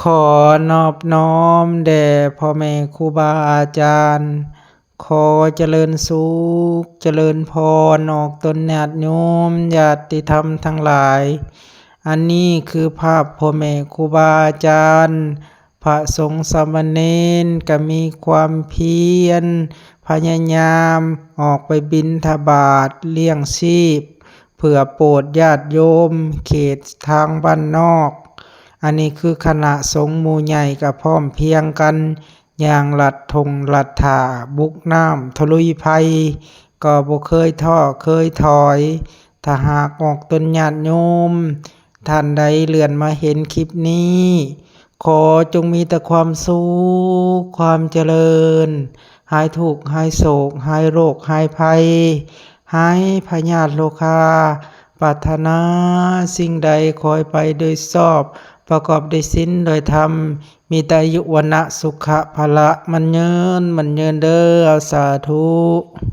ຂໍນອບນ້ອມແດ່ພໍ່ແມ່ຄູບາອາຈານ, ຂໍຈະເລີນສຸກຈະເລີນພອນອອກຕົນຍາດໂຍມຍາດຕິທຳທັງຫຼາຍ. ອັນນີ້ຄືພາບພໍ່ແມ່ຄູບາອາຈານ, ພະສົງສາມະເນນກະມີຄວາມພຽນພະຍາຍາມອອກໄປບິນທະບາດລ້ຽງຊີບ ເພື່ອໂປດຍາດໂຍມເຂດທາງບ້ານນອກ. ອັນນີ້ຄືຄະນະສົງໝູ່ໃຫຍ່ກະພ້ອມພຽງກັນ ຍ່າງລັດທົ່ງລັດທ່າ ບຸກນ້ຳທະລຸຍໄພ ກໍບໍ່ເຄີຍທໍ້ເຄີຍຖອຍ. ຖ້າຫາກອອກຕົນຍາດໂຍມທ່ານໃດເລື່ອນມາເຫັນຄລິບນີ້ ຂໍຈົ່ງມີແຕ່ຄວາມສຸກ ຄວາມຈະເລີນ, ຫາຍທຸກ ຫາຍໂສກ ຫາຍໂລກ ຫາຍໄພ ຫາຍພະຍາດໂລຄາ. ປາດຖະໜາສິ່ງໃດຂໍໃຫ້ໄປໂດຍຊອບ ປະກອບດ້ວຍສິນດ້ວຍທຳ ມີແຕ່ອາຍຸວັນນະສຸຂະພະລະ ໝັ້ນຍືນ ໝັ້ນຍືນເດີ ສາທຸ.